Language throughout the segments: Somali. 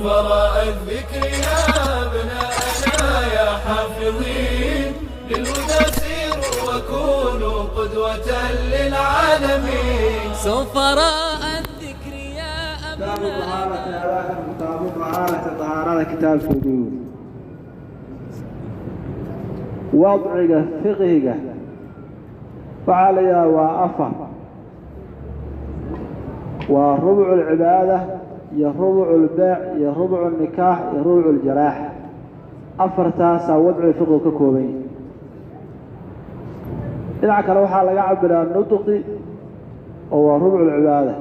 سفراء الذكر يا أبناءنا يا حافظين للهدى سيروا وكونوا قدوة للعالمين. سفراء الذكر يا kitaabu أبناءنا. Dahaarati hadakan kitaabu dahaarati, dahaarada kitaabkeedii. Wadciga fiqhiga waxaa la yidhaha waa afar: waa rubcu lcibaada iyo rubcu lbeec iyo rubcu nikaax iyo rubcu ljaraax. Afartaasaa wadciga fiqhigu ka kooban yahay. Dhinaca kale waxaa laga cabiraa nudqi, oo waa rubcu lcibaada,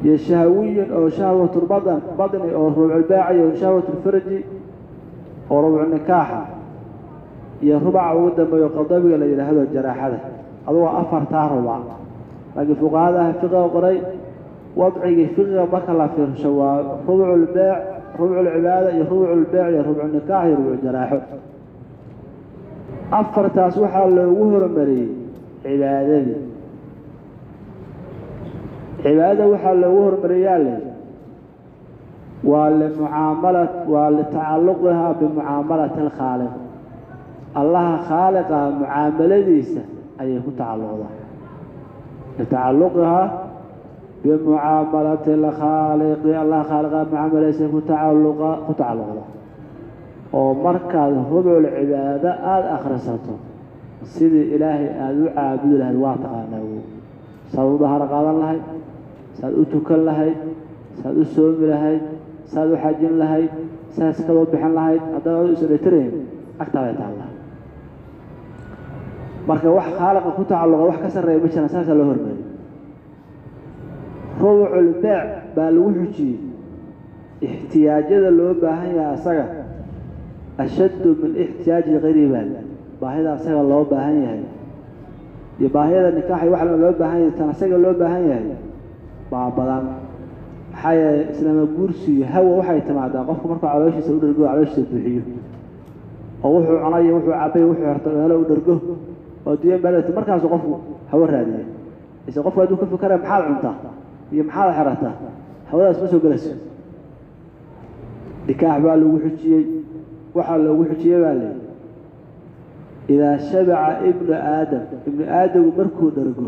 iyo shahwiyin oo shahwatulbadan badni oo rubculbaaci, iyo shahwatulfarji oo rubcu nikaaxa, iyo rubaca ugu dambeeyo qadabiga la yidhaahdo jaraaxada. Adugu afartaa rubac, laakiin fuqahadaha fiqiga qoray wadcigii fiqiga marka la fiirsho waa rubculbeec, rubculcibaada iyo rubculbeec iyo rubcu nikaax iyo rubcu jaraaxo. Afartaas waxaa loogu hormariyey cibaadadii. Cibaadada waxaa loogu hormariyaa le waa limucaamala, waa litacalluqihaa bimucaamalati alkhaaliq. Allaha khaaliqa mucaamaladiisa ayay ku tacalluqdaa. Litacalluqihaa bimucaamalati alkhaaliqi, allaha khaaliqa mucaamaladiisa ku tacalluqa ku tacalluqda, oo markaad rubcul cibaado aada akhrisato, sidii Ilaahay aada u caabudi lahayd waa taqaanaa wo, saad u daharo qaadan lahayd, saad u tukan lahayd, saad u soomi lahayd, saad u xajin lahayd, saad sakada u bixin lahayd. Haddaan adu isdhetirayn agtaaday taallaa. Marka wax khaaliqa ku tacalluqa wax ka sarreeya ma jiraan, saasaa loo hormariyay. Rubcul beec baa lagu xujiyey. Ixtiyaajada loo baahan yahay asaga ashaddu min ixtiyaaji kayrihi baa baahida asaga loo baahan yahay, iyo baahiyada nikaaxi waxa loo baahan yahay, tan asaga loo baahan yahay baa badan. Maxaa yeelay islaama guursi iyo hawa waxay timaadaa qofku markuu calooshiisa u dhergo, calooshiisa buuxiyo, oo wuxuu cunayo, wuxuu cabay, wuxuu xirto meelo u dhergo oo adduunya meelati, markaasuu qofku hawo raadiya. Ise qofku hadduu ka fikeraya maxaad cuntaa iyo maxaad xirataa, hawadaas ma soo gelayso. Nikaax baa lagu xujiyey. Waxaa loogu xujiyey baa leeyihi idaa shabaca ibnu aadam, ibnu aadamku markuu dhergo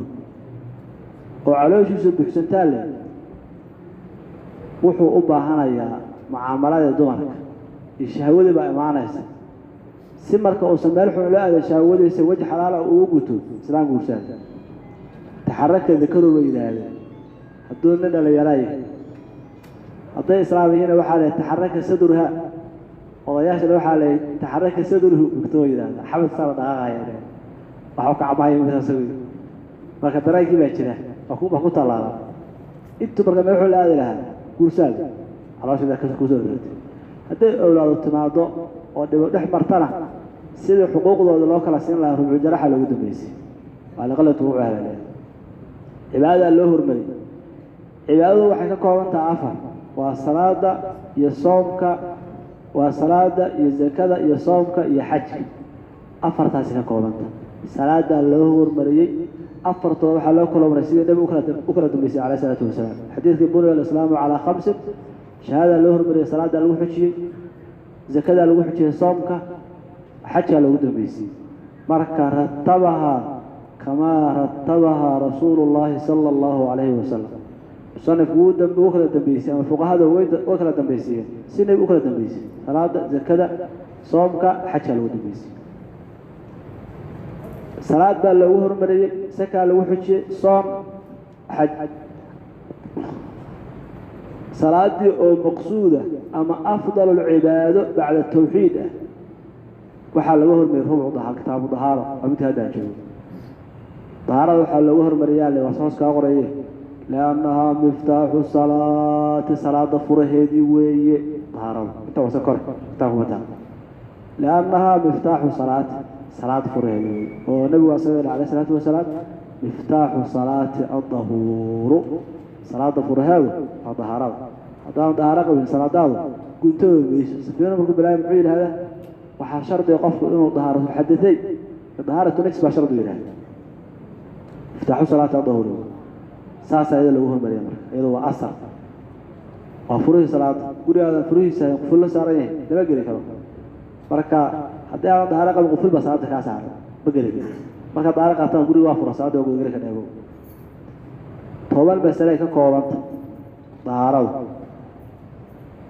oo calooshiisu buuxsantaa leh, wuxuu u baahanayaa mucaamalada dumarka iyo shahwadii baa imaanaysa. Si marka uusan meel xun ula aadan shahwadiisa, wej xalaala ugu guto, islaam guursaada. Taxaraka dakaru bay yidhaahdeen hadduu nin dhalinyaraa yahay. Hadday islaam yihiina waxaa leeyahay taxaraka sadruha. Odayaashana waxaa leeyahay taxaraka sadruhu mugtoo yidhahda, xabad saa la dhaqaaqaya, waxuu ka cabahaya misaas wey. Marka dareenkii baa jira, waa ku tallaala intuu marka meel xun la aadi lahaa, guursaad caloosha kusoo rogtay. Hadday owlaadu timaado oo dhibo dhex martana, sidii xuquuqdooda loo kala siin lahaa rubcu jaraxa loogu dambeysay. Waa liqalatu rubuc baa. Cibaadadaa loo hormariyey. Cibaadadu waxay ka kooban tahay afar: waa salaada iyo soomka, waa salaada iyo zakada iyo soomka iyo xajka. Afartaasi ka koobanta. Salaadaa loo hormariyey. Afartooda waxaa loo kala hormariyay sidii Nebigu u kala dambeysay caleyh isalaatu wasalaam, xadiidkii "buniya alislaamu calaa khamsin". Shahaadaa loo hormariyey, salaadaa lagu xujiyey, zakadaa lagu xujiyey, soomka, xajkaa loogu dambeysiyey. Marka ratabahaa kamaa ratabahaa rasuulu llaahi sala allahu calayhi wasalam. Musanifku wuu dambe u kala dambeysay, ama fuqahada way kala dambaysiiyeen si Nebi u kala dambeysay: salaada, zakada, soomka, xajkaa lagu dambeysiyey. Salaad baa loogu hormariyey, sakaa lagu xujiyey, soom, xaj. Salaadii oo maqsuuda ama afdal alcibaado bacda tawxiid ah waxaa laga hormariyey rubcu dahaar. Kitaabu dahaaro waa midka haddaan joogo. Dahaarada waxaa loogu hormariyaa le waa hoos kaa qoraye liannahaa miftaaxu salaati, salaada furaheedii weeye dahaarada. Inta wase kore intaa kuma taa. Liannahaa miftaaxu salaati, salaada furaheedii weeye, oo Nabigu asaga yidhi alayh isalaatu wasalaam: "Miftaaxu salaati addahuuru." Salaada furaheedu waa dahaarada. Haddaan dahaaro qabin, salaadaadu guntooda mayso. Safiina markuu bilaabay muxuu yidhahdaa? Waxaa shardiga qofku inuu dahaaro xadaday, dahaaratu najis baa shardigu yidhahda. Miftaaxu salaati addahuuru, saasaa iyada lagu hormariya. Marka iyadu waa asal. Waa furihii salaada. Gurigaadan furihiisa quful la saaran yahay lama geli karo. Marka haddii aadan dahaaro qabin, quful baa salaada kaa saaran, ma geli karo. Markaad dahaaro qabtaan, guriga waa fura, salaada waa gudageli ka dheego. 10 masalay ka koobanta dahaaradu: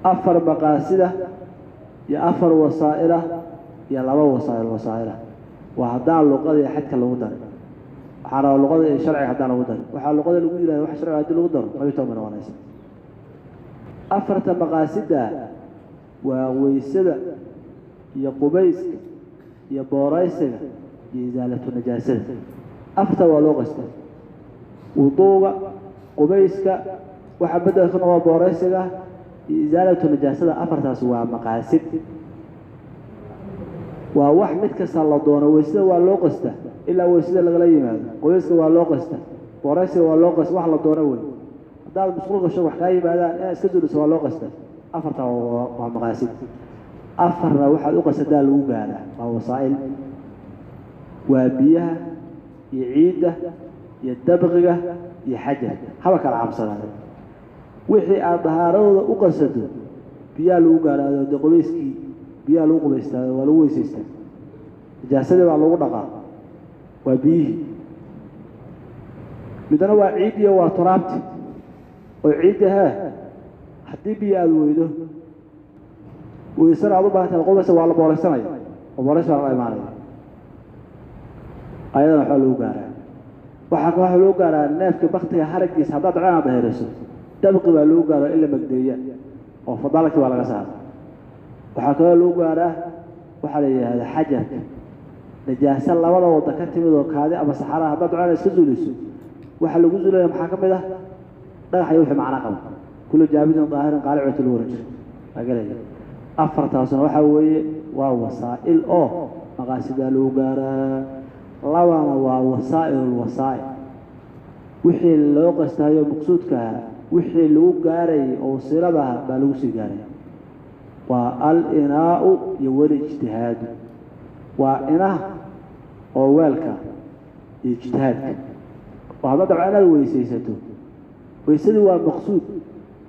4 maqaasida iyo 4 wasaa'ila iyo 2 wasaa'il. Wasaa'ila waa haddaan luqada iyo xadka lagu darin. Waxaa rabaa luqada iyo sharciga haddaan lagu darin. Waxaa luqada lagu yidhahda wax sharciga haddii lagu daro 12 bay noqonaysa. 4ta maqaasida waa weysada iyo qubayska iyo booraysiga iyo isaalatu najaasada. 4ta waa loo qastaa: wuduuga, qubayska, waxa bedel ka noqo booraysiga, iyo isaalatu najaasada. 4taas waa maqaasid, waa wax mid kasta la doono. Weysada waa loo qastaa ilaa weysada lagala yimaado. Qubayska waa loo qastaa, booraysiga waa loo qasta, wax la doono wey. Haddaad musqul gasho wax kaa yimaadaan, inaad iska zuuliso waa loo qastaa. 4ta waa maqaasid. 4na waxaad u qasadaa lagu gaaraa, waa wasaa'il: waa biyaha iyo ciidda iyo dabqiga iyo xajarka. Haba kala cabsanaade, wixii aad dahaaradooda u qasato biyaha lagu gaaraado. Dee qubayskii biyaha lagu qubaystaa, waa lagu weysaystaa, nijaasadii baa lagu dhaqaa, waa biyihii. Midna waa ciiddiyo waa turaabti oo ciidda hee haddii biyo aada weydo, weysana aad u baahan tahay, qubaysa waa la booraysanaya oo booraysi baa la imaanaya, ayadana waxaa lagu gaaraa. Waxaa lagu gaaraa neefka baktiga haraggiisa haddaad dacdo inaad dahiriso, dabqi baa lagu gaaraa in la magdeeya oo fadalkii baa laga saara. Waxaa kaloo lagu gaaraa waxaa la yidhahda xajarka. Najaaso labada wadda ka timid oo kaadi ama saxaraha haddaad dacdo inaad iska zuuliso, waxaa lagu zuulaya maxaa ka mid ah? Dhagax iyo wixii macno qaba. Kullu jaabidin daahirin qaalicatu lagu oran jiray waa gelaya. 4taasuna waxaa weeye waa wasaa'il oo maqaasidaa lagu gaaraa. 2na waa wasaa'il wasaa'il, wixii loo qastahayo maqsuudka ahaa, wixii lagu gaarayay oo wasiilada ahaa baa lagu sii gaaraya. Waa al-inaa'u iyo weli ijtihaadu, waa inaha oo weelka iyo ijtihaadka. Oo haddaad dabca inaad weysaysato, weysadii waa maqsuud,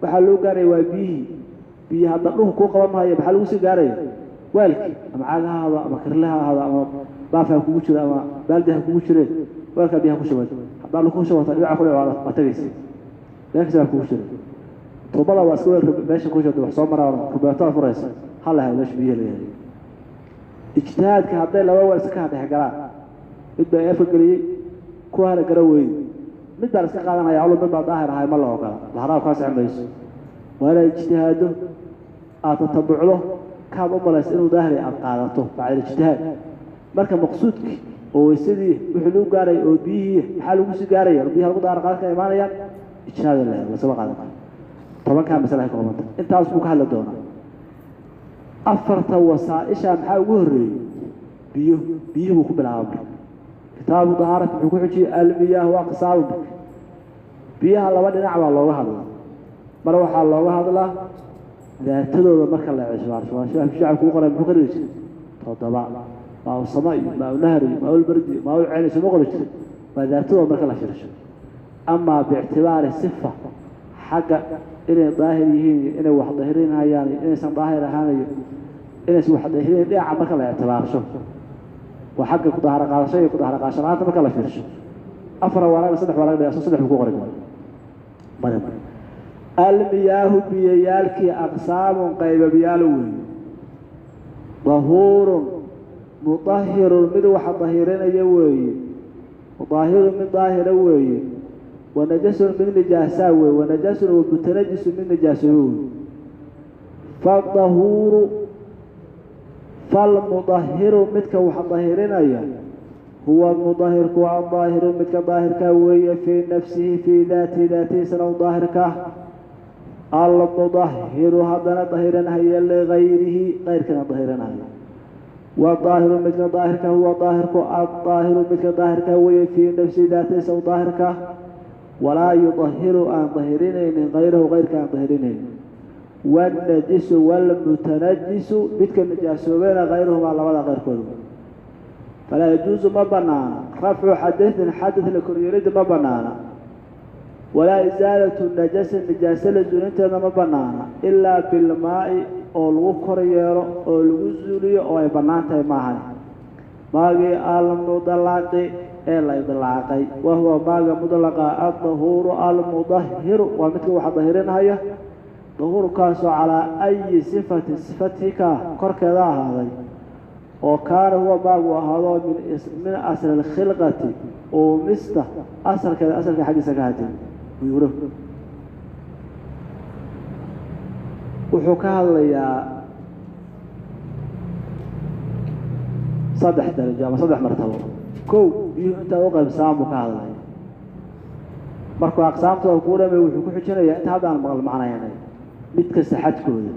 waxaa loo gaaraya waa biyihii. Biyo hadda dhulka kuu qaban maayo, maxaa lagu sii gaaraya? Weelkii, ama caag ha ahaado ama kirle ha ahaado ama baaf ha kugu jiro ama baaldi ha kugu jireen, weelkaa biyaha ku shubay. Haddaad ku shubata dhinaca ku dhic waa tagaysa, meel kasta baa kugu jira. Tuubada waa iska weel, meesha ku shubta wax soo maraa, rubeetada furaysa ha la helo meesha biyaha laga helayo. Ijtihaadka hadday laba weel iska dhex galaan, mid baa eefa geliyey, kuwaana gara weydi, mid baa la iska qaadanaya culu, mid baa daahir ahay, ma la ogola, laharaab kaa sixi mayso. Waa inaad ijtihaado, aad tatabucdo, kaad u malaysa inuu daahir aad qaadato bacda ijtihaad. Marka maqsuudkii oo weysadii wixii lagu gaaraya oo biyihii, maxaa lagu sii gaaraya? Biyaha lagu daahir qaadan ka imaanayaan ijtihaad la helo, lasama qaadan karo. 10kaa masale ay koobanta, intaas buu ka hadli doonaa. 4ta wasaa-isha maxaa ugu horreeyey? Biyo. Biyihii buu ku bilaaba. Marka kitaabu dahaarat muxuu ku xujiyey? Almiyaahu aqsaamu. Marka biyaha laba dhinac baa looga hadlaa. Mar waxaa looga hadlaa daatadooda marka la cisbaarsho, waa shacabku u qoray. Muxuu ka dhigi jiray? 7: maa sama iyo maa nahri iyo maa bardi iyo maa ceyni, suma qori jiray. Waa daatadooda marka la fiirsho. Amaa biictibaari sifa, xagga inay daahir yihiin iyo inay wax dahirinayaan iyo inaysan daahir ahaanayo inaysan wax dahirinayn dhinaca marka la ictibaarsho, waa xagga ku daaharo qaadasho iyo ku daaharo qaadasho la-aanta marka la fiirsho, 4 waa laga, 3 waa laga dhigaa, 3 buu ku qori doona. Almiyaahu biyayaalkii aqsaamun qaybabyaal weeye: dahuurun mudahirun, mid waxa dahirinaya weeye, daahirun mid daahira weeye, wanajasun mid nijaasaa weeye, wanajasun wa mutanajisun mid nijaasoobe weeye. Fadahuuru falmudahiru, midka wax dahirinaya, huwa mudahirku adaahiru, midka daahirkaa weeye, fii nafsihi, fii daatihi, daatihiisana u daahirka ah, almudahiru haddana dahiranhaya ligayrihi, kayrkana dahiranhaya. Wadaahiru midka daahirka, huwa daahirku addaahiru, midka daahirka weeye, fii nafsihi, daatihiisa u daahirka, walaa yudahiru aan dahirinaynin, kayrahu, kayrka aan dahirinaynin. Wاnajisu wاlmutanajisu, midka nijaasoobena, kayruhumaa, labada keyrkooda. Falaa yajuusu ma banaana rafcu xadaثin, xadaث la koryeelida ma banaana. Walaa isaalatu najaasa, najaasa la zuulinteeda ma banaana ilaa bilmaa'i oo lagu kor yeelo oo lagu zuuliyo oo ay bannaan tahay maahan. Maagii almudlaqi ee la idlaaqay, wahuwa maaga mudlaqa addahuuru almudahiru, waa midka waxa dahirinhaya, dahuurkaasoo calaa ayi sifatin sifatika korkeeda ahaaday, oo kaana huwa maagu ahaado min asli alkhilqati uumista asalkeeda asalka xaggiisa ka hatay. Buyuro wuxuu ka hadlayaa saddex darajo ama saddex martabo. Kow, biyuhu intaa u qaybsamaan buu ka hadlaya. Markuu aqsaamtooda kuu dhamay wuxuu ku xujinayaa inta hadda aan maqal macnaynay mid kasta xadkooda,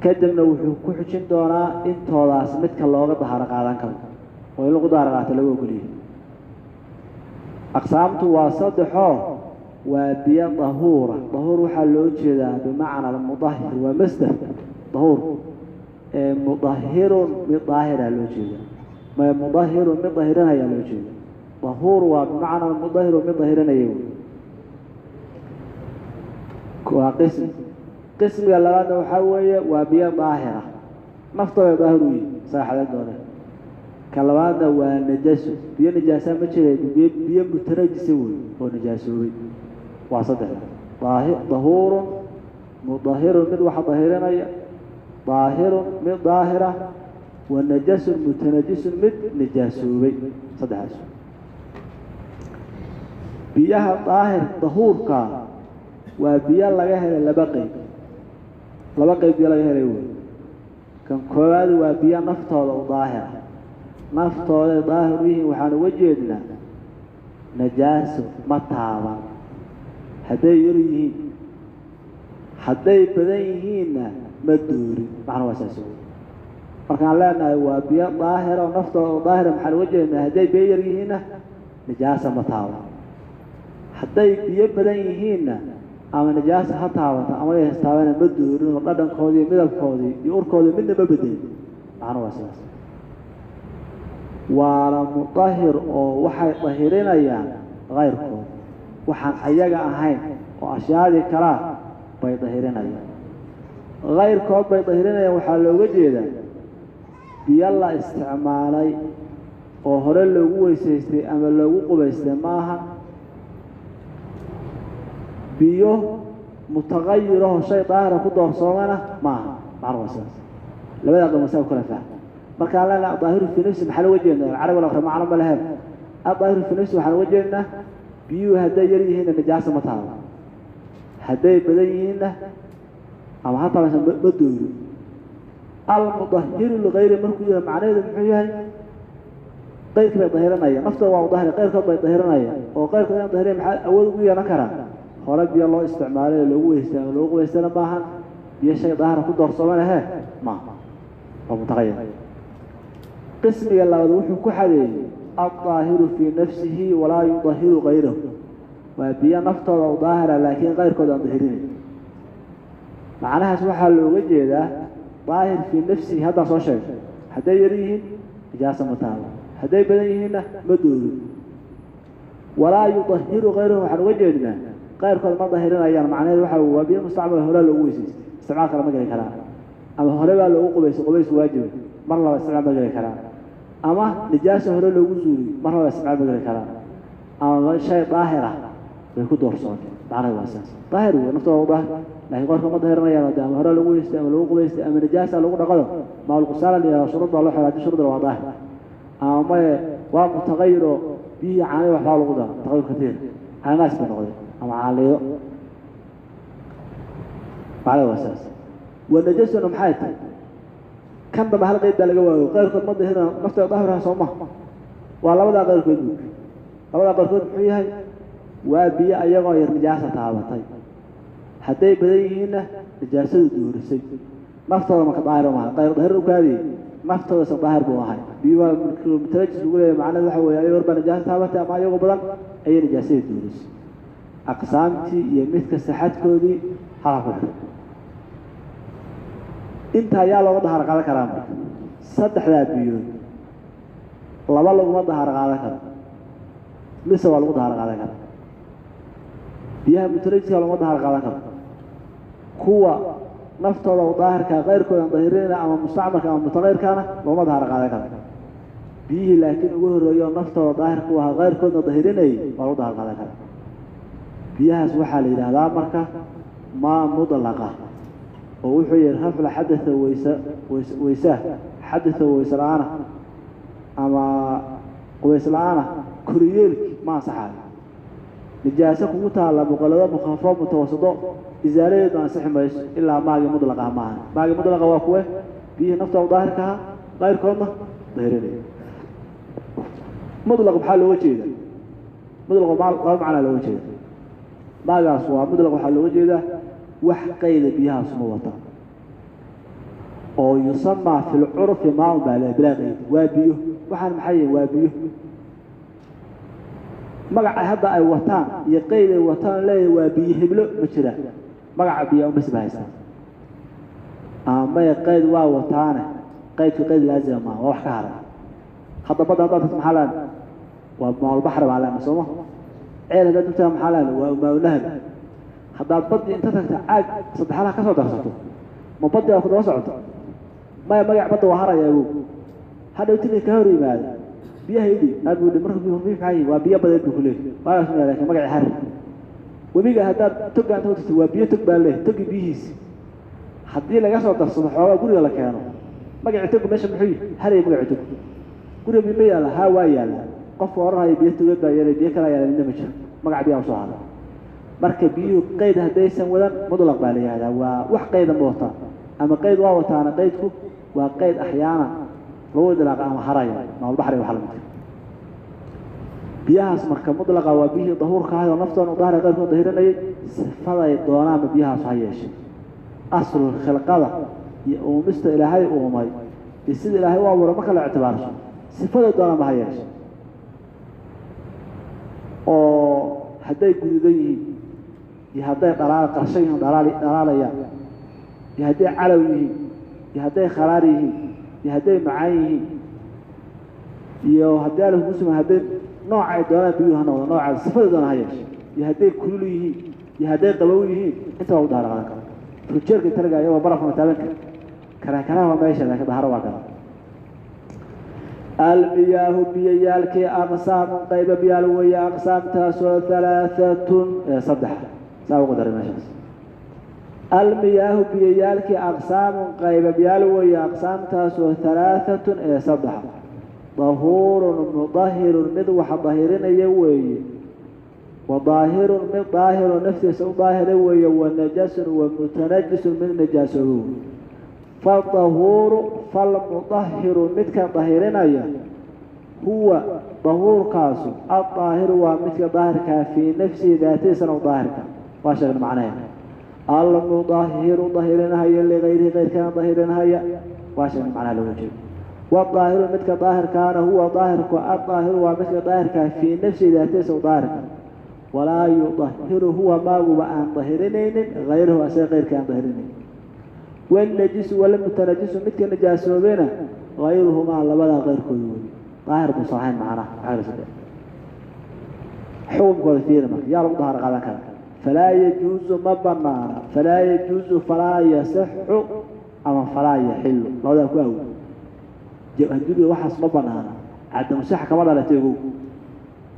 kadibna wuxuu ku xujin doonaa intoodaas midka looga dahaaro qaadan karo oo in lagu dahaaro qaato lagu ogoliyo. Aqsaamtu waa saddexoo, waa biyo dahuura. Dahuur waxaa loo jeedaa bimacna almudahir, waa masder dahuur ee mudahirun mid daahira loo jeedaa, mudahirun mid dahirinaya loo jeeda. Dahuur waa bimacnaa mudahiru mid dahirinaya. Waa qismi. Qismiga labaadna waxaa weeye waa biyo daahira, naftooda daahir u yihi saaxadan doone. Ka labaadna waa najaaso, biyo najaasa ma jira, biyo mutanajisa wey oo najaasoobay. Waa saddexda: dahuurun mudahirun mid waxa dahirinaya, daahirun mid daahira, wa najasun mutanajisun mid najaasoobay. Saddexdaas biyaha daahir dahuurka waa biyo laga helay laba qeyb, laba qeyb biyo laga helay wey. Kan koowaad waa biyo naftooda u daahira, naftooday daahir u yihiin, waxaan uga jeednaa najaaso ma taaban hadday yar yihiin, hadday badan yihiinna ma doorin. Macna waa saas wey. Markaan leenahay waa biyo daahira oo naftooda u daahira, maxaan uga jeednaa hadday biyo yar yihiinna najaasa ma taaban, hadday biyo badan yihiinna ama najaasa ha taabata ama haystaabana ma doorin, oo dhadhankoodii, midabkoodii iyo urkoodii midna ma bedelin. Macna waa sidaas. Waana mudahir oo waxay dahirinayaan kayrkood, waxaan ayaga ahayn oo ashyaadii kalaa bay dahirinayaan, kayrkood bay dahirinayaan. Waxaa looga jeedaa biyo la isticmaalay oo hore loogu weysaystay ama loogu qubaystay maaha, biyo mutaqayiraho shay daahira ku doorsoomana maaha. Macna waa sidaas. Labada qeyb masaa kala fahm. Markaan leenahay adaahiru fii nafsi maxaa looga jeednaa? Carabi la macno ma leheen. Adaahiru fii nafsi waxaan uga jeednaa biyuhu hadday yar yihiinna najaasa ma taabo, hadday badan yihiinna ama ha taabaysa ma doorin. Almudahiru ligayri markuu yahay macnaheedu muxuu yahay? Qayrkii bay dahirinayaan, naftooda waa mudahir, qayrkood bay dahirinayaan, oo qayrkood inaan dahiriya maxaa awood ugu yeelan karaa? Hore biyo loo isticmaalay oo loogu weystay ama loogu qubaystana maahan, biyo shay daahira ku doorsoomana hee maaha, waa mutaqayir. Qismiga labaad wuxuu ku xadeeyey aldaahiru fii nafsihi walaa yudahiru kayrahu, waa biyo naftooda u daahira laakiin kayrkooda aan dahirinayn. Macnahaas waxaa looga jeedaa daahir fii nafsihi haddaan soo sheegay, hadday yar yihiin nijaasa ma taalo, hadday badan yihiinna ma doorin. Walaa yudahiru kayrahu waxaan uga jeednaa qayrkood ma dahirinayaan, macnaheedu waxa waa biyo mustacmal hore loogu weysaystay, isticmaal kale ma geli karaan, ama hore baa loogu qubaystay qubays waajiba, mar laba isticmaal ma geli karaan, ama nijaasa hore loogu zuuliyey, mar laba isticmaal ma geli karaan, ama shay daahir ah bay ku doorsooneen. Macnaheedu waa saas. Daahir wey naftooda daahir, laakiin qorka ma dahirinayaan, de ama hore loogu weystay ama loogu qubaystay ama nijaasa lagu dhaqado, maalqusaala la yihahdo, shuruud baa loo xiraa, haddii shuruudda waa daahir, ama maye waa mutaqayiro, biyihii caanihi waxbaa lagu daro, taqayur katiir, cananaas bay noqdeen ama caaliyo. Macnaheedu waa saas. Wanajasuna maxay tahay? Kan dambe hal qeyb baa laga waayo, qayrkood ma dahirina, naftooda daahirha soo maha, waa labadaa qayrkood buud. Labadaa qayrkood muxuu yahay? Waa biyo ayagoo yar nijaasa taabatay, hadday badan yihiinna nijaasadu doorisay, naftooda marka daahir maaha, qayr daahir u kaadiyey, naftooda se daahir buu ahay. Biyo waa mutanajis lagu leeyahay, macnaheedu waxa weeye ayagoo yar baa nijaasa taabatay ama ayagoo badan ayay nijaasadii doorisay. Aqsaamtii iyo mid kasta xadkoodii halka ku xiran inta ayaa looga dahaar qaadan karaa. Marka saddexdaa biyood laba laguma dahaar qaadan karo, mise waa lagu dahaar qaadan karaa? Biyaha mutanajiska looma dahar qaadan karo. Kuwa naftooda u daahirka keyrkooda aan dahirinayna ama mustacmalka ama mutaqayrkaana looma dahar qaadan karo. Biyihii laakiin ugu horreeyo naftooda daahirku ahaa keyrkoodna dahirinayay waa lagu dahar qaadan karaa. Biyahaas waxaa la yidhaahdaa marka maa mudlaqa, oo wuxuu yihi rafla xadatha weysa weysaa xadatha weyse la-aana ama qubays la-aana koriyeelki ma ansaxaayo. Nijaaso kugu taalla muqallado, mukhafo, mutawasito, isaaladeedu ansixi mayso ilaa maagii mudlaqa ah maaha. Maagii mudlaqa waa kuwe? Biyihii naftooda daahirka ahaa keyrkoodna dahirinaya. Mudlaq maxaa looga jeeda? Mudlaq laba macnaa looga jeeda. Maagaas waa mudlaq, waxaa looga jeedaa wax qayda biyahaas ma wata oo yusamaa fi lcurfi maaun baa le bilaa qayd, waa biyo. Waxaan maxay yihin? Waa biyo. Magaca hadda ay wataan iyo qeyd ay wataan leeyahay waa biyo heblo ma jiraan, magaca biya unbas ba haystaan. Amaya qayd waa wataane, qaydku qayd laazima maaha, waa wax ka haray. Hadda badda haddaad tagto maxaa leena? Waa maalbaxri baa leena, sooma? Ceel haddaad tagtaa maxaa leena? Waa maaunahab. Haddaad baddii inta tagta caag saddexalaha ka soo darsato, ma baddii baa ku daba socoto? Maya, magac badda waa haraya. Awow hadhow tinay ka hor yimaada biyaha idhi aad buu marka biyu maxaa yihin? Waa biyo badeed buu ku leeyahy waagaas ma, laakiin magaci hari. Webiga haddaad togga inta tagto waa biyo tog baa leeyahy. Togi biyihiisi haddii laga soo darsado xoogaa guriga la keeno, magaci togu meesha muxuu yihi? Haraya magaci tog. Guriga biyo ma yaalla? Haa, waa yaalla. Qofka odhanaya biyo togeed baa yeelay, biyo kalaa yaala, midna ma jiro, magaca biyaha usoo haray. Marka biyuhu qeyd haddaysan wadan mudlaq baa la yihahdaa, waa wax qeyda ma wataan ama qeyd waa wataana, qeydku waa qeyd axyaana lagu idlaaqa ama haraya maalbaxri waxa lamidka. Biyahaas marka mudlaqa waa biyihii dahuurka ahay oo naftoona daahira qayrkood dahirinayay, sifaday doonaanba biyahaas ha yeeshay. Aslul khilqada iyo uumista ilaahay uumay iyo sida ilaahay u abuuray marka la ictibaarsho, sifaday doonaanba ha yeeshay, oo hadday guduudan yihiin iyo hadday dhalaal qarshan yihiin, dhalaal dhalaalayaan, iyo hadday calow yihiin, iyo hadday kharaar yihiin, iyo hadday macaan yihiin, iyo haddii alla kugu sugan, hadday nooca ay doonaan biyuhu ha noqdo, nooca sifaday doonaan ha yeeshay, iyo hadday kulul yihiin iyo hadday qabow yihiin, inta waa u daharo qaadan kara. Furjeerka inta laga iyagoo barafka ma taaban kara, karaakaraha waa meesha, laakiin daharo waa gala. Almiyaahu biyayaalkii aqsaamun qayba biyaal weeye, aqsaamtaasoo halaaatun ee saddex. Saa ugu daray meeshaas. Almiyaahu biyayaalkii aqsaamun qayba biyaal weeye, aqsaamtaasoo halaaatun ee saddex. Dahuurun mudahirun, mid wax dahirinaya weeye, wa daahirun, mid daahirun naftiisa u daahira weeye, wa najasun wa mutanajisun, mid najaasoobo wey. Fadahuuru falmudahiru, midka dahirinaya, huwa dahuurkaasu addaahiru, waa midka daahirkaa fii nafsihi daatadiisana u daahirka, waa sheegna macnaheeda. Almudahiru dahirinahaya, ligayrihi keyrkana dahirinahaya, waa sheegna macnaha looga jeedo. Wadaahiru midka daahirkaana, huwa daahirku addaahiru, waa midka daahirkaa fii nafsihi daatadiisa u daahirka, walaa yudahiru huwa maaguba aan dahirinaynin hayrahu, asaga keyrka aan dahirinaynin. Wاnajisu walmutanajisu, midka najaasoobena, hayruhumaa labadaa keyrkooda wey, daahir buusan ahayn macnaha. Xukunkooda fiiri marka, yaa lagu dahaaro qaadan kara? Falaa yajuuzu ma banaana, falaa yajuuzu falaa yasixu ama falaa yaxilu, labadaa ku awo. Haddii waxaas ma banaana, cadamu sixa kama dhalatay. Ogow,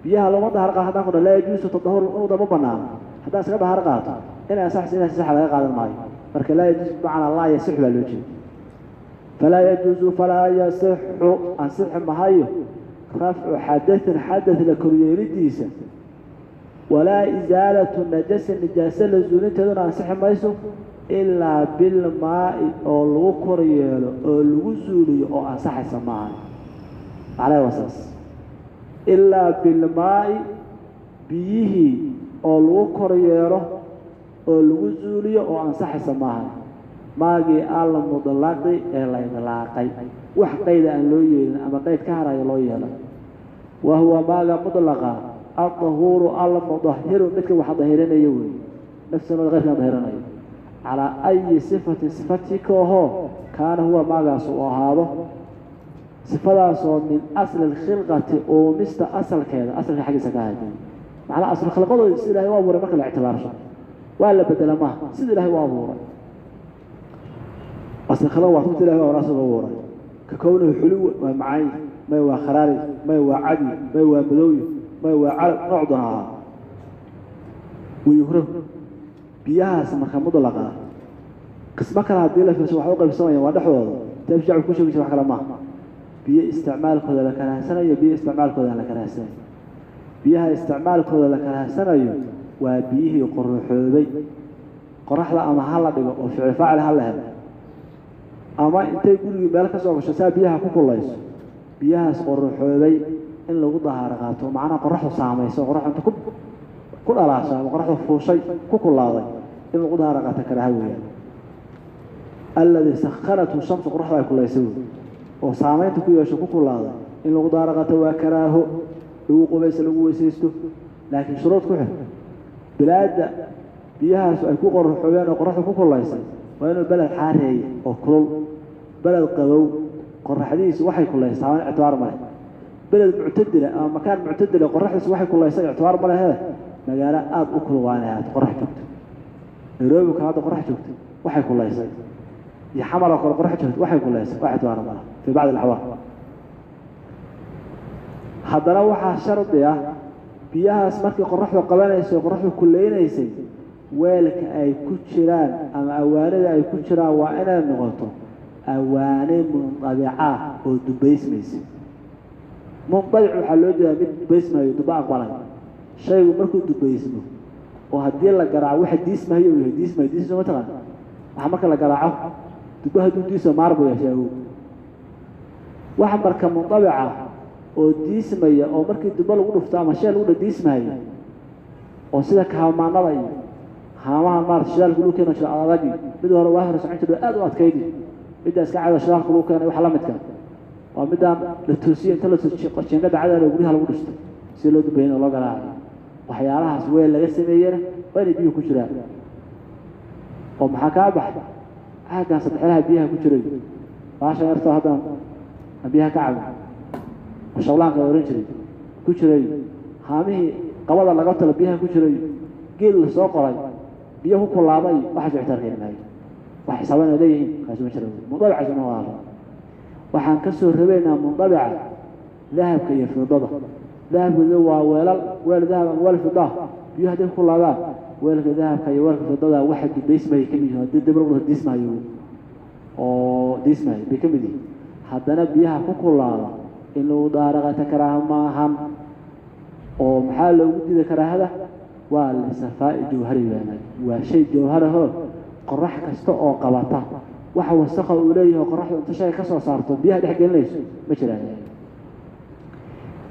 biyaha looma dahar qaado haddaan ku dha laa yajuusu tadahur inuuda ma banaano, haddaan iskaga dahar qaato inay ansaxayso inay saxa laga qaadan maayo. Marka laa yajuusu bimacnaa laa yasixu baa loo jeeda. Falaa yajuusu falaa yasixu ansixi mahayo rafcu xadathin, xadath la koryeelidiisa, walaa isaalatu najasin, nijaase la zuulinteeduna ansixi mayso ilaa bilmaa'i oo lagu kor yeelo oo lagu zuuliyo oo ansaxaysa maahan. Macnaha waa saas, ilaa bilmaa'i biyihii oo lagu kor yeelo oo lagu zuuliyo oo ansaxaysa maahan. Maagii almudlaqi ee la idlaaqay, wax qayda aan loo yeelin ama qayd ka harayo loo yeelay. Wa huwa maaga mudlaqa aldahuuru almudahiru, midka wax dahirinaya weeye, nafsanooda keyrkan dahirinayo, calaa ayi sifatin sifatii ka ahoo kaana huwa maagaas uu ahaado, sifadaasoo min asli alkhilqati uumista asalkeeda, asalka xaggiisa ka ahayd. Macnaa asal khalqadooda sida Ilaahay u abuuray marka la ictibaarsho waa la bedela maaha, sida Ilaahay u abuuray asal khalaq waa tubta Ilaahay waa asal abuuray. Ka kownahu xuluw waa macaan, may waa kharaari, may waa cadi, may waa madowyi, may waa calab, nooc doona ahaa. Wayuhro biyahaas marka mudlaqa qismo kale haddii la fiirso waxay u qaybsamayaan waa dhexdooda taabshacbu ku sheegaysa wax kale maaha. Biyo isticmaalkooda la karahsanayo, biyo isticmaalkooda aan la karahsanayo. Biyaha isticmaalkooda la karahsanayo waa biyihii qoraxoobay, qoraxda ama ha la dhigo oo ficil faacil ha la helo, ama intay gurigii meel ka soo gasho saa biyaha ku kullayso. Biyahaas qoraxoobay in lagu dahaaro qaato, macnaha qoraxdu saamayso, qoraxdu inta ku dhalaasho ama qoraxdu fuushay ku kullaaday in lagu dahaaro qaato karaaha weeyaan. Alladii sakhanathu shamsu, qoraxda ay kullaysay wey oo saamaynta ku yeesho ku kullaaday, in lagu dahaaro qaato waa karaaho, lagu qubayso, lagu weysaysto, laakiin shuruud ku xir. Bilaadda biyahaas ay ku qoraxoobeen oo qoraxdu ku kullaysay waa inuu beled xaareeya oo kulul. Beled qabow qoraxdiisu waxay kullaysaa saameyn ictibaar ma leh. Beled muctadila ama makaan muctadila qoraxdiisu waxay kullaysaa ictibaar ma lehe. Magaalo aada u kulul waa inay ahaato qorax joogto. Nairobi kale hadda qorax joogto waxay kullaysay iyo Xamar oo kale qorax joogto waxay kullaysay wax ictibaar ma laha fii bacdi alaxwaal. Haddana waxaa shardi ah biyahaas markii qoraxdu qabanaysay oo qoraxdu kullaynaysay weelka ay ku jiraan ama awaanida ay ku jiraan waa inay noqoto awaani mundabica oo dubaysmaysa. Mundabic waxaa loo jeedaa mid dubaysmayo, duba aqbalay. Shaygu markuu dubaysmo oo haddii la garaaco waxa diismahayo uu yahay diismayo, diisma ma taqaan, waxa marka la garaaco duba hadduu diismo maar buu yeeshay awow. Waxa marka mundabica oo diismaya oo markii duba lagu dhufto ama shay lagu dha diismahayo oo sida kaamaanada iyo haamaha maarata shidaalka lagu keeno jira adagi, mid hore waa hore socon jirta aad u adkaydi, middaa iska cada shidaalka lagu keenay waxa la midka waa midaan la toosiyo inta la toosiyo jiingada cadaada guryaha lagu dhisto si loo dubayn oo loo garaaco. Waxyaalahaas weel laga sameeyena waa inay biyuhu ku jiraan. Oo maxaa kaa baxay caaggan saddexlaha biyaha ku jiray, baashan yartoo haddaan aan biyaha ka cabin oo shawlaanka la ohan jiray ku jiray, haamihii qabada laga talo biyaha ku jiray, geel la soo qoray biyo ku kullaabay, waxaas ictibaar keeni maayo. Wax xisaaban ay leeyihiin kaasi ma jiro. Mundabicaas inuu ahaado waxaan ka soo rabaynaa mundabica dahabka iyo fidada. Dahabka waa weelal, weel dahab ama weel fida, biyo hadday ku kullaabaan weelka dahabka iyo weelka fidada waxa dubaysmaya ka mid yihiin, haddii dib lagu diismayo oo diismayo bay ka mid yihiin. Haddana biyaha ku kullaada in lagu daaraqata karaaha maahan. Oo maxaa loogu diiday karaahada? Waa lisafaa'i jawhari baana, waa shay jawharahoo qorax kasta oo qabata waxa wasakha uu leeyahay qoraxdu inta shay ka soo saarto biyaha dhex gelinayso ma jiraan.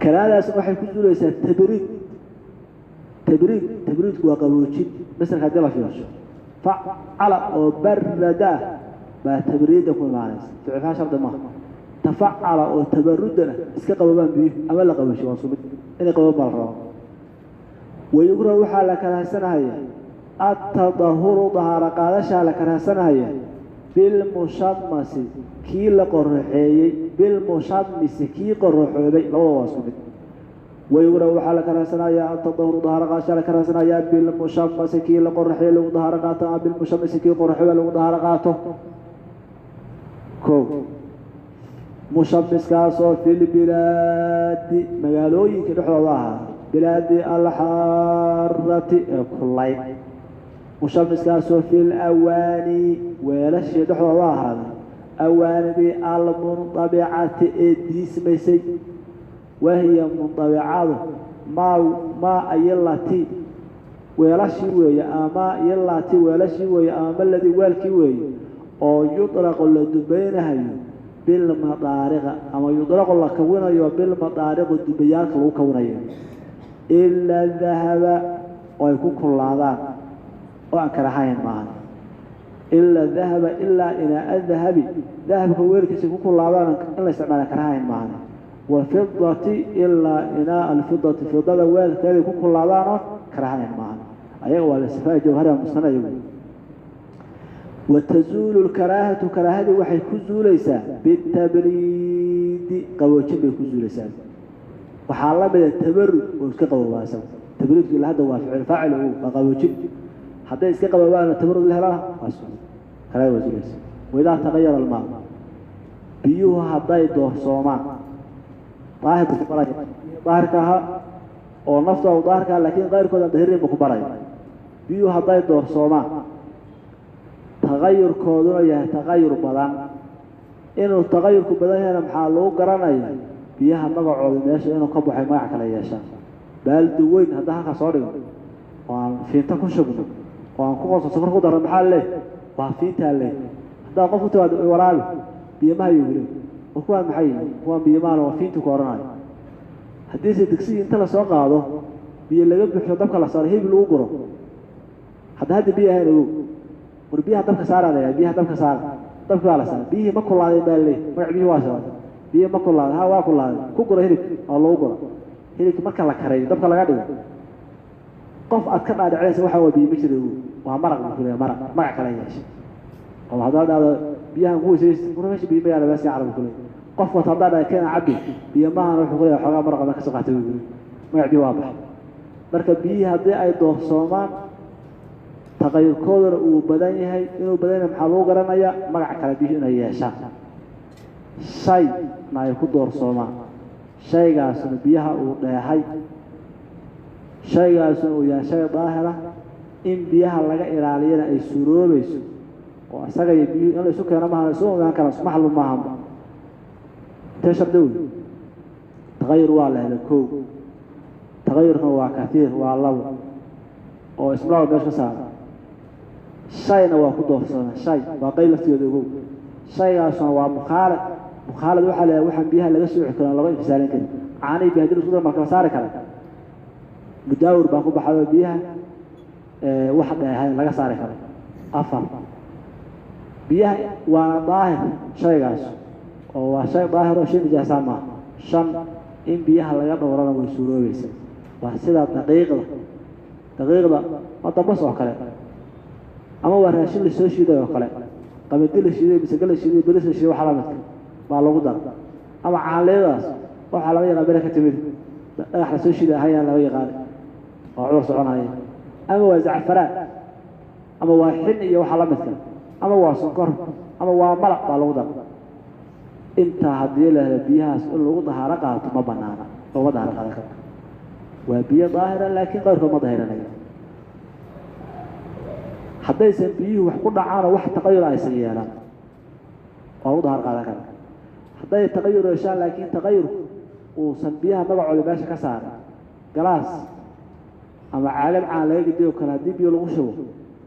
Karaahadaas waxay ku zuulaysaa tabriid. Tabriid, tabriidku waa qaboojin. Masalka haddii la fiirsho facala oo barada baa tabriida ku imaanaysa, ficilkaa shardi maaha. Tafacala oo tabarudana iska qabobaan biyuhu ama la qaboosho waa isku mid, inay qabobaan baa la rabaa. Wayukrahu waxaa la karahsanahaya attadahuru, dahaaro qaadashaa la karahsanahaya bilmushamasi kii la qoraxeeyey, bilmushamisi kii qoraxoobay, labada waa isku mid. Wayukrahu waxaa la karahsanayaa attadahuru, dahaaro qaadashaa la karahsanayaa bilmushamasi kii la qoraxeeyey lagu dahaaro qaato ama bilmushamisi kii qoraxoobay lagu dahaaro qaato. Kow mushamiskaasoo filbilaadi magaalooyinka dhexdooda ahaa, bilaadi alxaarati ee kullayd, mushamiskaasoo fil awaani weelashii dhexdooda ahaaday, awaanidii almundabicati ee diismaysay. Wahiya mundabicadu maa ayilati weelashii weeye, ama yilati weelashii weeye, ama maladii weelkii weeye oo yudraqu la dubaynahayo bilmadaariqa ama yudraqu la kawinayo bilmadaariqi dubayaalka lagu kawinayo, ilaa dahaba oo ay ku kullaadaan oo aan karahayn maahan. Ilaa dahaba, ilaa inaa dahabi dahabka weelkiisa ku kullaadaan in la isticmaala karahayn maahan. Walfidati ilaa inaa alfidati fidada weelkeeday ku kullaadaanoo karahayn maahan. Ayaga waa lisafaa jawhariha musnana iyagu. Watazuulu lkaraahatu, karaahadii waxay ku zuulaysaa bitabriidi, qaboojin bay ku zuulaysaa. Waxaa la mida tabarud oo iska qaboobaa isagu. Tabriidku ilaa hadda waa ficil faacil waa qaboojin. Hadday iska qaboobaan tabarud la helana waa sunno, karaahada waa zuulaysa. Waidaa tagayara almaa, biyuhu hadday doorsoomaan, daahir buu ku baraya, daahirka ahaa oo naftooda daahirka ahaa laakiin qayrkooda aan dahirinayn buu ku baraya. Biyuhu hadday doorsoomaan, tagayurkooduna yahay tagayur badan, inuu tagayurku badan yahayna maxaa lagu garanaya? Biyaha magacooda meesha inuu ka baxay magac kale yeeshaan. Baaldi weyn haddaan halkaa soo dhigo oo aan fiinta ku shubno oo aan ku qoso safar ku darno, maxaa leey? Waa fiintaa leey. Haddaad qof ku timaado waraabi biyamaha yuu yiri, war kuwaan maxay yihiin? Kuwaan biyamaana waa fiintu ku odhanayo. Haddiise digsigii inta lasoo qaado biyo laga buuxo, dabka la saaro, hilib lagu guro, hadda biyo ahayn ogow, war biyaha dabka saaraa la yahay, biyaha dabka saara, dabki baa la saaray, biyihii ma kulaaday baa leey, magac biyihii waa saaray, biyihii ma kulaaday, ha waa kulaaday, ku guro hilibka oo lagu guro hilibka. Marka la karayo dabka laga dhigo, qof aad ka dhaadhicinaysa waxa waa biyo ma jira ogow, waa maraq buu ku leeyahay, maraq magac kale yeeshay. Oo haddaad dhahdo biyahan ku weysaysta, war meesha biyo ma yaala, baa si carab ku leeyahay. Qof wata haddaad dhahdo keena cabbi biyo maahan, wuxuu ku leeyahay xoogaa maraqa baa ka soo qaatay buu yiri, magac biyo waa baxay. Marka biyihii haddii ay doorsoomaan, tagayurkooduna uu badan yahay, inuu badan yahay maxaa lagu garanayaa? Magac kale biyuhu inay yeeshaan, shayna ay ku doorsoomaan, shaygaasuna biyaha uu dheehay, shaygaasuna uu yahay shay daahira, in biyaha laga ilaaliyana ay suuroobayso, oo isaga iyo biyuhu in la isu keeno maaha, isu imaan karaan, ismaxlu maahanba. Intee shardi wey? Tagayur waa la helay kow, tagayurkuna waa katiir, waa labo oo ismulaaba meesha ka saara, shayna waa ku doorsoomeen, shay waa qeyb laftigeeda ogow, shaygaasuna waa mukhaalid. Mukhaalid waxaa la yidhaha waxaan biyaha laga sooci karin oo laga infisaalin karin. Caanihi biyo hadii la isku daro ma kala saari kara? Mudaawir baa ku baxday oo biyaha wax dheehayn laga saari karo. Afar, biyaha waana daahir shaygaas, oo waa shay daahir oo shay nijaasaa maaha. Shan, in biyaha laga dhowrana way suuroobaysaa, waa sida daqiiqda. Daqiiqda waa dambas oo kale, ama waa raashin lasoo shiiday oo kale, qamadi la shiiday, masago la shiiday, beris la shiiday, waxa la midka baa lagu dara, ama caanleyadaas waxaa laga yaqaan bere ka timid dhagax lasoo shiiday ahayaan laga yaqaana oo cudur soconaya, ama waa zacfaraan, ama waa xin iyo waxa la midka, ama waa sonkor, ama waa malaq baa lagu dara. Intaa haddii la helo biyahaas in lagu dahaaro qaato ma banaana, looma dahaaro qaadan karo. Waa biyo daahira laakiin qayrkood ma dahiranaya. Haddaysan biyuhu wax ku dhacaanoo wax taqayur aysan yeelan, waa lagu dahaaro qaadan kara. Hadday taqayur yeeshaan laakiin taqayurku uusan biyaha magacooda meesha ka saarin, galaas ama caalad caan laga gediyo oo kale haddii biyo lagu shubo,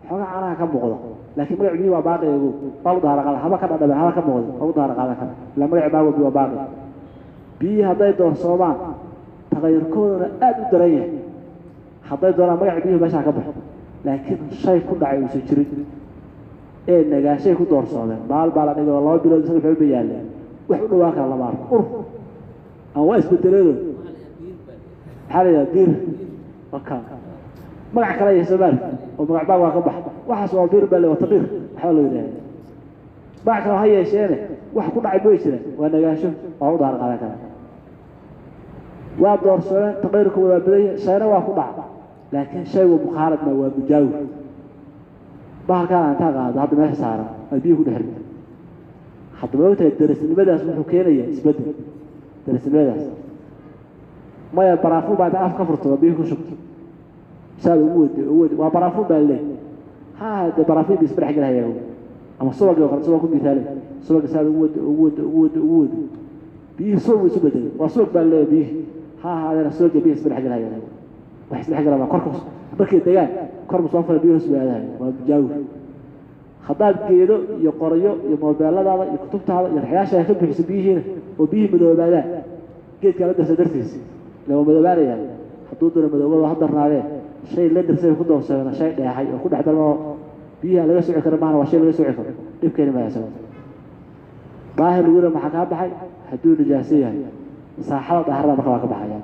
xoogaa caanaha ka muuqda laakiin magac biyo waa baaqi ogow, waa lagu dahaaro qaadan, haba ka dhadhaben, haba ka muuqda, waa lagu dahaaro qaadan kara, ilaa magaci baago biyo waa baaqi. Biyihii hadday doorsoomaan, tagayurkooduna aada u daran yahay, hadday doonaan magaca biyuhu meesha ka baxo, laakiin shay ku dhacay uusan jirin ee nagaashay ku doorsoomeen, maal baa la dhigay oo 2 bilood 3 bilood ba yaalleen, wax u dhawaan kara lama arko, ur ama waa isbedeleedo, maxaa la yidhaha biir waka magac kale yahay Soomaali oo magac baag waa ka bax, waxaas waa biir baa le, waa tabiir waxba loo yidhahda, magac kale ha yeesheene wax ku dhacay way jiraan, waa nagaasho, waa u daar qaadan kara. Waa doorsoomeen, taqayurka waa badan yahay, shayna waa ku dhaca, laakiin shaygu mukhaalad ma waa mujaawir. Bahalkaan intaa qaado hadda meesha saaran ay biyo ku dhex ridto, haddaba ogtahay darasnimadaas wuxuu keenayaa isbeddel. Darasnimadaas maya, baraafuun baa inta af ka furto waa biyo ku shubto, saad ugu wade ugu wade, waa baraafuun baa leey, ha ahaatee baraafuun bi isbedhex gelhayaa, ama subagii oo kale, subag ku mithaalay, subaga saad ugu wade ugu wade ugu wade ugu wade, biyihii subag buu isu bedelay, waa subag baa leeyahay, biyihii ha ahaadeena subaga biyihi isbedhex gelhayaan, wax isdhex galaan korka markay degaan kor buu soo furay, biyo hoos buu aadahay, waa mujaawir. Haddaad geedo iyo qoryo iyo moobeeladaada iyo kutubtaada iyo raxyaasha ka buuxiso biyihiina oo biyihii madoobaadaan, geedkaa la darsa dartiis ila waa madoobaanayaan, hadduu doono madoobada ha darnaadee, shay la darsay ku doorsoomeen, shay dheexay oo ku dhex darma oo biyihi aan laga soci karo maahana, waa shay laga soci karo, dhibkeeni maya. Isago daahir lagu yidhi maxaa kaa baxay? Hadduu nijaaso yahay saaxada daahirada marka waa ka baxayaan,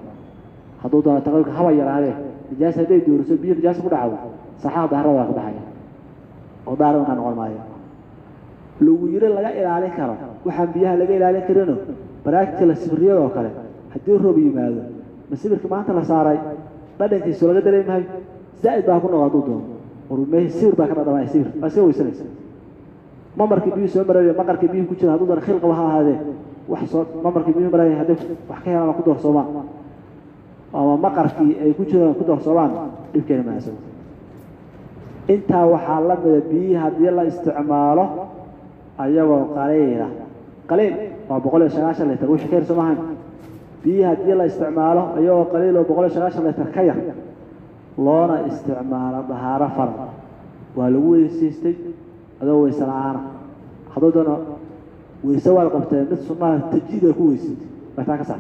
hadduu doono taqayurka haba yaraadee, nijaasa hadday dooriso biyo nijaasa ku dhacdo saaxada daahirada waa ka baxaya oo daahir markaa noqon maayo. Lagu yiri laga ilaalin karo waxaan biyaha laga ilaalin karino, baraagta la sibiriyada oo kale, haddii roob yimaado ma sibirka maanta la saaray Dhadhankiisu laga dareemahay zaa'id baa ku noqo hadduu doono. Warmey sibir baa ka dhadhamaya, sibir waa iska weysanaysa. Mamarkii biyuhu soo maraya, maqarkii biyuhu ku jira hadduu doono khil qaba ha ahaadee, wax soo mamarkii biyuhu maraya hadday wax ka helaan ku doorsoomaan ama maqarkii ay ku jiraan ku doorsoomaan, dhibkeena ma asago. Intaa waxaa la mida biyihii haddii la isticmaalo ayagoo qaliila. Qaliil waa 190 litir, wixii ka yar soo maahayn. Biyihii haddii la isticmaalo ayagoo qaliil oo 190 litir ka yar, loona isticmaalo dahaaro faral, waa lagu weysaystay adoo weyse la-aana. Hadduu doono weyse waad qabteen, mid sunnaha tajdiid ay ku weysatay, waa taa ka saar,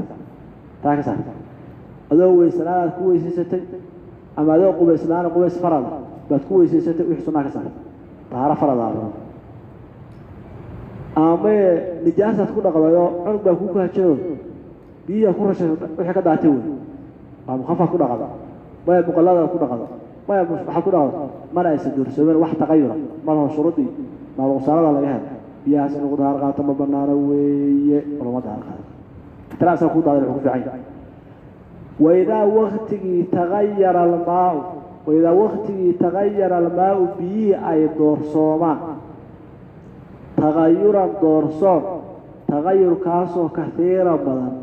taa ka saar. Adoo weyse la-aan aad ku weysaysatay ama adoo qubays la-aan qubays faral baad ku weysaysatay, wixii sunnaha ka saar, dahaaro faradaaba. Ama nijaasaad ku dhaqdayoo cunug baa kuu kahajayo, biyihi ku rashay, wixii ka daatay wey, waa mukhafaad ku dhaqda, maya muqalladaad ku dhaqda, maya waxaad ku dhaqda, mana aysan doorsoomen wax taqayura malaho shuruudii maaluqsaanada laga helo. Biyahaas in lagu dahaar qaato ma banaano weeye, lama dahaar qaato. Ixtiraasaa kuu daadan wuxuu ku fiican yahay. Waidaa waktigii tagayara almaau, waidaa waktigii tagayara almaau, biyihii ay doorsoomaan tagayuran doorsoon, tagayurkaasoo kahiira badan,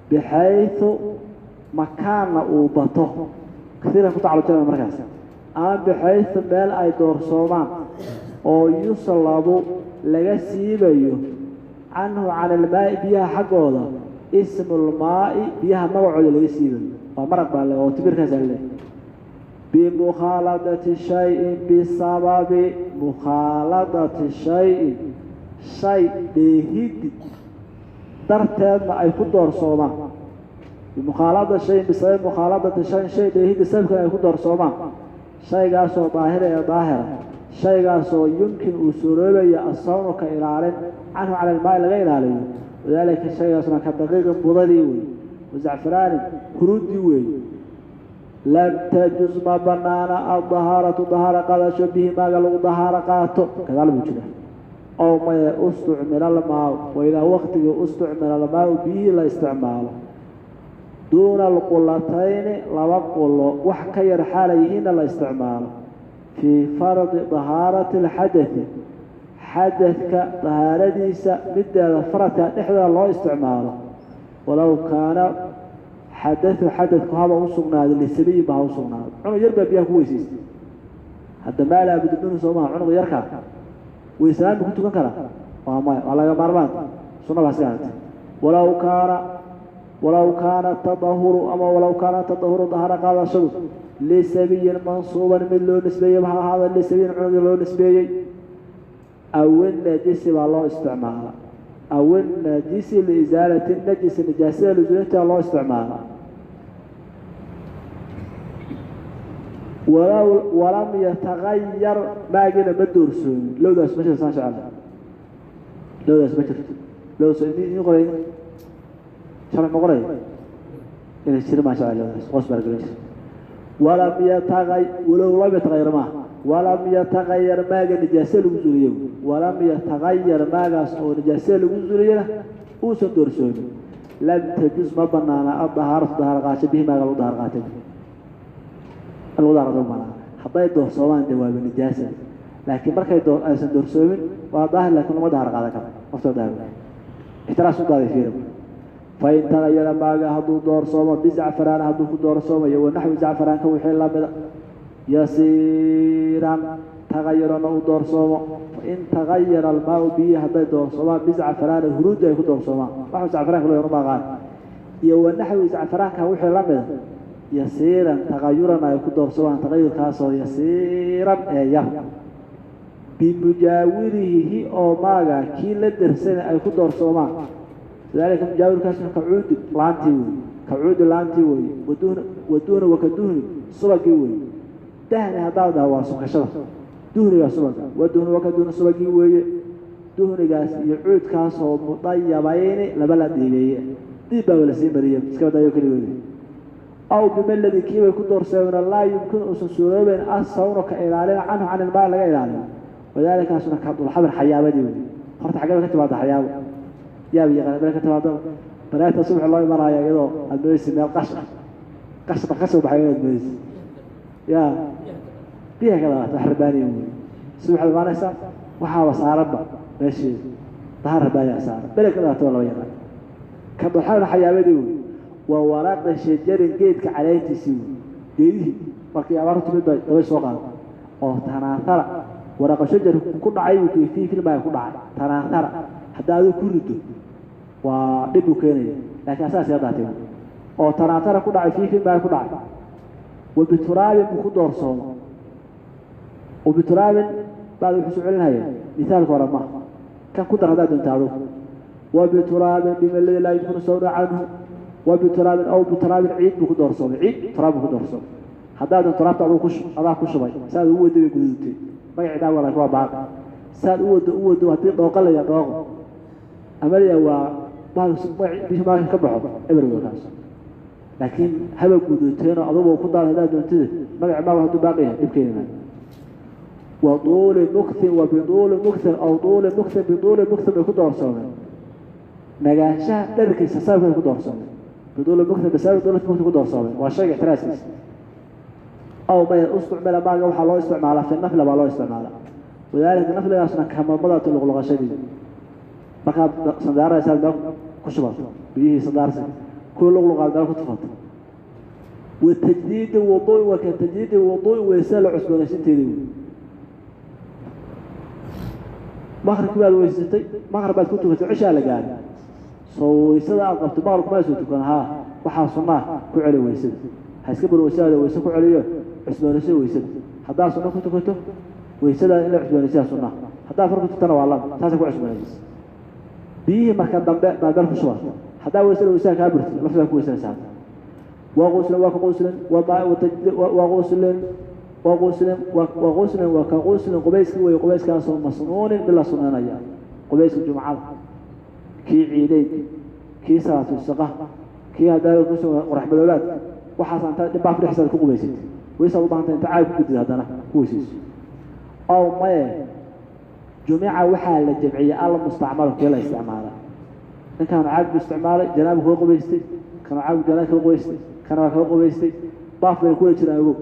bixaysu makaanna uu bato, kaiiran ku tacalujinaya markaas, ama bixaysu meel ay doorsoomaan oo yuslabu laga siibayo canhu can ilmaa'i, biyaha xaggooda ismulmaa'i, biyaha magacooda laga siibayo, waa maraq baa le oo timirkaasaa le, bimukhaaladati shayin, bisababi mukhaaladati shayin, shay dheehidi darteedna ay ku doorsoomaan, bimukhaalada shayin, bisababi mukhaaladati shayin, shay dheehidi sababkeeda ay ku doorsoomaan, shaygaasoo daahira ee daahira, shaygaasoo yumkin uu suuroobayo asawnu ka ilaalin canhu cala ilmaa'i laga ilaaliyo. Wadaalika shaygaasna ka daqiiqin budadii wey, wazacfaraanin huruudii weey. Lam tajuz ma banaana addahaaratu dahaara qaadasho bihi maaga lagu dahaaro qaato. Gadaal buu jira oo maya ustucmila almaau, waidaa waktigii ustucmila almaau, biyihii la isticmaalo duuna alqulatayni, laba qulo wax ka yar xaalayihiinna la isticmaalo, fii fardi dahaarati alxadadi, xadadka dahaaradiisa mideeda faradka dhexdeeda loo isticmaalo, walow kaana xadadu, xadadku haba u sugnaaday lisabiyin ba ha u sugnaaday. Cunug yar baa biyaha ku weysaystay, hadda maa laa budda minhu soo maha. Cunuga yarkaa weysalaan bu ku tukan karaa? Waa maya, waa laga maarmaan, sunna baa iska ahaatay. Walow kaana, walow kaana tadahuru, ama walow kaana tadahuru dahara qaadashadu lisabiyin mansuuban, mid loo nisbeeyey ha ahaada, lisabiyin cunugii loo nisbeeyey, awinajisi baa loo isticmaala, awinajisi liisaalati najisi, nijaasada lusulintaa loo isticmaala. Walow walam yatagayar maagina ma doorsoomin, lowdaas ma jirto, saan jecel lowdaas ma jirto, lowdaas idin qoray sharx ma qoray inay jirin maa jecel lowdaas qoos baa gelin jirta. Walam yatagay, walow lam yatagayar maaha, walam yatagayar maaga nijaase lagu zuuliyo, walam yatagayar maagaas oo nijaase lagu zuuliyana uusan doorsoomin, lam tajuz ma banaana addahaaratu dahaar qaasho bihi maaga lagu dahaar qaatay, in lagu dahaar qaato ma banaana. Hadday doorsoomaan dee waaba nijaasa, laakiin markay aysan doorsoomin waa daahir, laakiin lama dahaar qaadan karo naftoo daahir ixtiraas u daaday fiiri. Fain tagayara maaga hadduu doorsoomo bizacfaraan, hadduu ku doorsoomayo wanaxwi zacfaraanka wixii lamida, yasiiran tagayarana uu doorsoomo, fain tagayara almaau, biyihi hadday doorsoomaan bizacfaraani, huruuddi ay ku doorsoomaan, waxu zacfaraanka loo yaqaan aqaan, iyo wanaxwi zacfaraanka wixii lamida, yasiiran tagayuran ay ku doorsoomaan, tagayurkaasoo yasiiran ee yar, bimujaawirihi oo maaga kii la dersana ay ku doorsoomaan, lidaalika mujaawirkaasna kacuudi laantii wey, kacuudi laantii wey, waduhna, waduhna wakaduhni subagii wey. Dahni haddaad dhaho waa subkashada, duhnigaa subaga, waduhni wakaduhni subagii weeye. Duhnigaas iyo cuudkaasoo mudayabayni laba la dhiibeeye, diib baa la sii mariye, iska badaayo keligoodi. Aw bimaladii kiibay ku doorsoomeen laa yumkin uusan suuroobeyn asawnu ka ilaalin canhu can ilmaa laga ilaaliyo, wadaalikaasuna ka dulxabir xayaabadii wey. Horta xaggee bay ka timaada xayaabo? Yaab yaqaan meel ka timaado banaata subax loo imanaayo iyadoo aad moodaysa meel qash ah, Qasba ka soo baxay inaad moodaysa yaa biyaha ka daata. Wax rabbaaniya wey. Subaxda imaanaysaa, waxaaba saaranba meesheeda dahar rabbaaniya saaran, bele ka daata waa laba yaqaan. Ka dooxana xayaabadii wey, waa waraaqa shajarin, geedka caleentiisii wey. Geedihii markii abaartu timid bay dabay soo qaada oo tanaahara, waraaqa shajar ku dhacay buu kayfiyi filmaya ku dhacay tanaahara. Haddaa adigu ku rido waa dhib buu keenaya, laakiin asaas iga daatay oo tanaatara ku dhacay, fiifin baa ku dhacay. Wa bituraabin buu ku doorsoomo. Wa bituraabin baad wuxuu soo celinaya mithaalka hore maaha, kan ku dar haddaad doonta adigu. Wa bituraabin bima ladii laa yumkinu sawna canhu. Wa bituraabin aw bituraabin, ciid buu ku doorsoomay, ciid turaab buu ku doorsoomay. Haddaad doonto turaabta adigu ku adaa ku shubay, saad ugu waday bay gududtay, magacii daawa laakiin waa baaqi. Saad u wado u wado, haddii dhooqa la yaa dhooqo ama la yaa waa bisha maalka ka baxo eber wey kaas, laakiin haba guduuteenoo adugu ku daada haddaad doontida, magaci maagu hadduu baaqi yahay dhibkeeni maayo. Wa tuuli muktin, wa bituuli muktin aw tuuli muktin, bituuli muktin bay ku doorsoomeen, nagaanshaha dherkiisa sababkeeda ku doorsoomeen, bituuli muktin bisababi tuuli muktin ku doorsoomeen, waa shayga ixtiraaskiisa. Aw maya isticmala maaga waxaa loo isticmaalaa fi nafla baa loo isticmaalaa, wadaalika nafligaasna kamadmadatu luqluqashadii. Markaad sandaaraysaad meel ku shubato biyihii sandaarsi kuwii luqluqaad meel ku tufato. Wa tajdiidi wuduui, wa ka tajdiidi wuduui, weyse la cusboonaysinteedii wey. Maqribkii baad weysatay, maqrib baad ku tukatay, cishaa la gaaray, soo weysada aad qabto maqrib kuma soo tukan, haa waxaa sunnaa ku celi weysada, ha iska bur weysadaada, weyse ku celiyo, cusboonayso weysada. Haddaad sunno ku tukato weysadaada in la cusboonaysiyaa sunnaa, haddaad far ku tukatana waa laba, saasay ku cusboonaysiisa. Biyihii marka dambe baad meel ku shubato, haddaa weysada weysada kaa burtay laftadaa ku weysanaysaa. Waa quslin, waa ka quslin, waa quslin, waa quslin, waa quslin, waa ka quslin qubayski wey, qubayskaasoo masnuunin mid la sunaynaya, qubayska jumcada, kii ciideynka, kii salaatu shaqaha, kii haddaa kusoo qorax madoobaadka, waxaas intaa dhibbaaf dhexsaad ku qubaysatay, weysaad u baahantay inta caag ku gudid haddana ku weysayso. Aw maye jumica waxaa la jamciyey almustacmalu, kii la isticmaala. Ninkaan caag buu isticmaalay, janaaba kaga qubaystay, kana caag janaaba kaga qubaystay, kana waa kaga qubaystay, baaf bay kuwada jiraan ogow,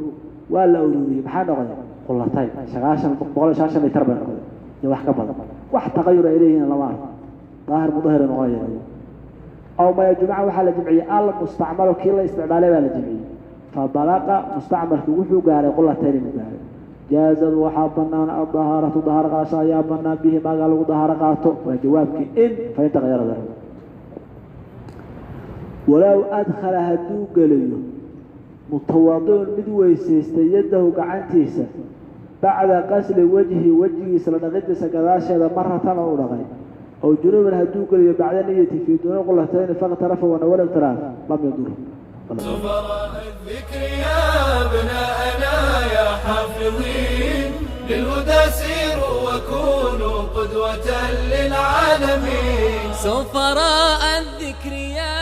waa la ururiyey, maxaa noqday? Qulatay sagaashan boqol iyo sagaashan litar bay noqday iyo wax ka badan, wax taqayur ay leeyihiin lama arko, daahir mudahir ay noqonayaan. Aw maya jumica waxaa la jamciyey almustacmalu, kii la isticmaalay baa la jamciyey, fabalaqa mustacmalkii wuxuu gaaray qulatayni buu gaaray. Jaazad waxaa banaan adahaaratu, dahaaro qaadasho ayaa banaan bihi maagaa lagu dahaaro qaato, waa jawaabkii in fain taqayara dalik. Walow adkhala hadduu geliyo mutawadi'un mid weysaystay yadahu gacantiisa bacda qasli wajhi, wejigiisa la dhaqidiisa gadaasheeda maratan oo u dhaqay, ow junuuban hadduu geliyo bacda niyati fii duuni qulatayni faqtarafa wanawal iqtiraaf lam yadur. سفراء الذكر يا أبناءنا يا حافظين للهدى سيروا وكونوا قدوة للعالمين. سفراء الذكر يا